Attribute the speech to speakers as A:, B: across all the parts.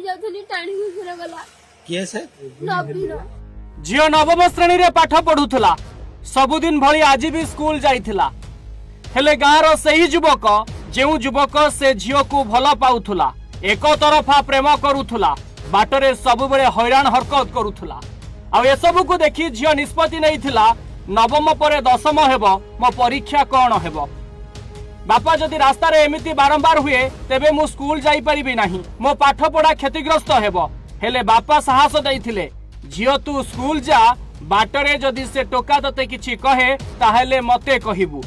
A: ଯାଉଥିଲି, ଟାଣିକି ଘରେ ଗଲା।
B: କିଏ ସେ?
A: ନବୀନ।
C: ଝିଅ ନବମ ଶ୍ରେଣୀରେ ପାଠ ପଢୁଥିଲା। ସବୁଦିନ ଭଳି ଆଜି ବି ସ୍କୁଲ ଯାଇଥିଲା। ହେଲେ ଗାଁର ସେହି ଯୁବକ, ଯେଉଁ ଯୁବକ ସେ ଝିଅକୁ ଭଲ ପାଉଥିଲା, ଏକତରଫା ପ୍ରେମ କରୁଥିଲା, ବାଟରେ ସବୁବେଳେ ହଇରାଣ ହରକତ କରୁଥିଲା। ଆଉ ଏସବୁକୁ ଦେଖି ଝିଅ ନିଷ୍ପତ୍ତି ନେଇଥିଲା, ନବମ ପରେ ଦଶମ ହେବ, ମୋ ପରୀକ୍ଷା କଣ ହେବ? ବାପା ଯଦି ରାସ୍ତାରେ ଏମିତି ବାରମ୍ବାର ହୁଏ, ତେବେ ମୁଁ ସ୍କୁଲ ଯାଇପାରିବି ନାହିଁ, ମୋ ପାଠପଢା କ୍ଷତିଗ୍ରସ୍ତ ହେବ। ହେଲେ ବାପା ସାହସ ଦେଇଥିଲେ, ଝିଅ ତୁ ସ୍କୁଲ ଯା, ବାଟରେ ଯଦି ସେ ଟୋକା ତତେ କିଛି କହେ ତାହେଲେ ମତେ କହିବୁ।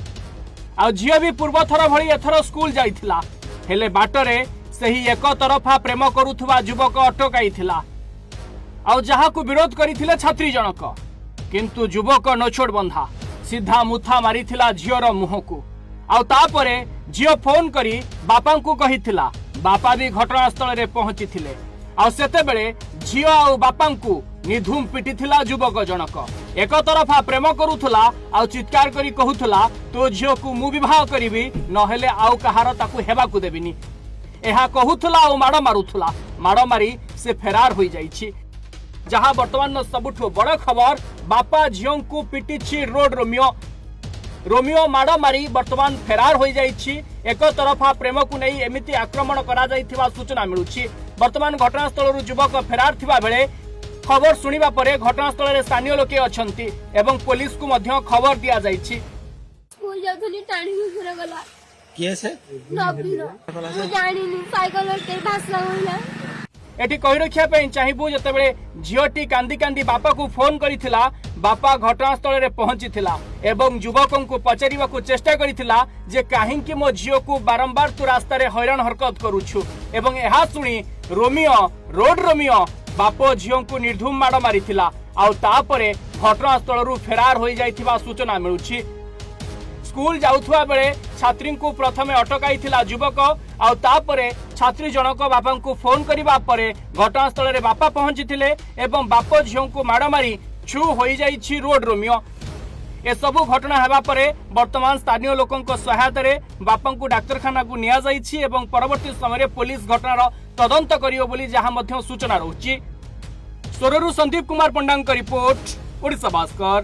C: ଆଉ ଝିଅ ବି ପୂର୍ବଥର ଭଳି ଏଥର ସ୍କୁଲ ଯାଇଥିଲା। ହେଲେ ବାଟରେ ସେହି ଏକତରଫା ପ୍ରେମ କରୁଥିବା ଯୁବକ ଅଟକାଇଥିଲା, ଆଉ ଯାହାକୁ ବିରୋଧ କରିଥିଲେ ଛାତ୍ରୀ ଜଣକ। କିନ୍ତୁ ଯୁବକ ନଛୋଡ଼ ବନ୍ଧା, ସିଧା ମୁଥା ମାରିଥିଲା ଝିଅର ମୁହଁକୁ। ଆଉ ତାପରେ ଝିଅ ଫୋନ କରି ବାପାଙ୍କୁ କହିଥିଲା। ବାପା ବି ଘଟଣାସ୍ଥଳରେ ପହଞ୍ଚିଥିଲେ। ଆଉ ସେତେବେଳେ ଝିଅ ଆଉ ବାପାଙ୍କୁ ନିଧୁମ ପିଟିଥିଲା ଯୁବକ ଜଣକ। ଏକତରଫା ପ୍ରେମ କରୁଥିଲା ଆଉ ଚିତ୍କାର କରି କହୁଥିଲା, ତୋ ଝିଅକୁ ମୁଁ ବିବାହ କରିବି, ନହେଲେ ଆଉ କାହାର ତାକୁ ହେବାକୁ ଦେବିନି। ଏହା କହୁଥିଲା ଆଉ ମାଡ଼ ମାରୁଥିଲା। ମାଡ଼ ମାରି ସେ ଫେରାର ହୋଇଯାଇଛି। ଯାହା ବର୍ତ୍ତମାନର ସବୁଠୁ ବଡ଼ ଖବର, ବାପା ଝିଅଙ୍କୁ ପିଟିଛି ରୋଡ ରୋମିଓ। ରୋମିଓ ମାଡ଼ ମାରି ବର୍ତ୍ତମାନ ଫେରାର ହୋଇଯାଇଛି। ଏକତରଫା ପ୍ରେମକୁ ନେଇ ଏମିତି ଆକ୍ରମଣ କରାଯାଇଥିବା ସୂଚନା ମିଳୁଛି। ବର୍ତ୍ତମାନ ଘଟଣାସ୍ଥଳରୁ ଯୁବକ ଫେରାର ଥିବା ବେଳେ ଖବର ଶୁଣିବା ପରେ ଘଟଣାସ୍ଥଳରେ ସ୍ଥାନୀୟ ଲୋକେ ଅଛନ୍ତି ଏବଂ ପୋଲିସକୁ ମଧ୍ୟ ଖବର ଦିଆଯାଇଛି।
A: ସ୍କୁଲ ଯାଉଥିଲି, ଟାଣିକି ଘରେ ଗଲା।
B: କିଏ ସେ?
A: ନବୀନ। ମୁଁ ଜାଣିନି, ସାଇକେଲ ଅଟକେଇ ଭାଷା କହିଲା।
C: ଏଠି କହି ରଖିବା ପାଇଁ ଚାହିଁବୁ, ଯେତେବେଳେ ଝିଅଟି କାନ୍ଦି କାନ୍ଦି ବାପାକୁ ଫୋନ କରିଥିଲା, ବାପା ଘଟଣାସ୍ଥଳରେ ପହଞ୍ଚିଥିଲା ଏବଂ ଯୁବକଙ୍କୁ ପଚାରିବାକୁ ଚେଷ୍ଟା କରିଥିଲା ଯେ କାହିଁକି ମୋ ଝିଅକୁ ବାରମ୍ବାର ତୁ ରାସ୍ତାରେ ହଇରାଣ ହରକତ କରୁଛୁ? ଏବଂ ଏହା ଶୁଣି ରୋମିଓ, ରୋଡ ରୋମିଓ ବାପ ଝିଅଙ୍କୁ ନିର୍ଧୁମ ମାଡ଼ ମାରିଥିଲା। ଆଉ ତାପରେ ଘଟଣାସ୍ଥଳରୁ ଫେରାର ହୋଇଯାଇଥିବା ସୂଚନା ମିଳୁଛି। ସ୍କୁଲ ଯାଉଥିବା ବେଳେ ଛାତ୍ରୀଙ୍କୁ ପ୍ରଥମେ ଅଟକାଇଥିଲା ଯୁବକ। ଆଉ ତାପରେ ଛାତ୍ରୀ ଜଣକ ବାପାଙ୍କୁ ଫୋନ କରିବା ପରେ ଘଟଣାସ୍ଥଳରେ ବାପା ପହଞ୍ଚିଥିଲେ ଏବଂ ବାପ ଝିଅଙ୍କୁ ମାଡ଼ ମାରି ଛୁ ହୋଇଯାଇଛି ରୋଡ ରୋମିଓ। ଏସବୁ ଘଟଣା ହେବା ପରେ ବର୍ତ୍ତମାନ ସ୍ଥାନୀୟ ଲୋକଙ୍କ ସହାୟତାରେ ବାପାଙ୍କୁ ଡାକ୍ତରଖାନାକୁ ନିଆଯାଇଛି ଏବଂ ପରବର୍ତ୍ତୀ ସମୟରେ ପୋଲିସ ଘଟଣାର ତଦନ୍ତ କରିବ ବୋଲି ଯାହା ମଧ୍ୟ ସୂଚନା ରହୁଛି। ସୋରରୁ ସନ୍ଦୀପ କୁମାର ପଣ୍ଡାଙ୍କ ରିପୋର୍ଟ, ଓଡ଼ିଶା ଭାସ୍କର।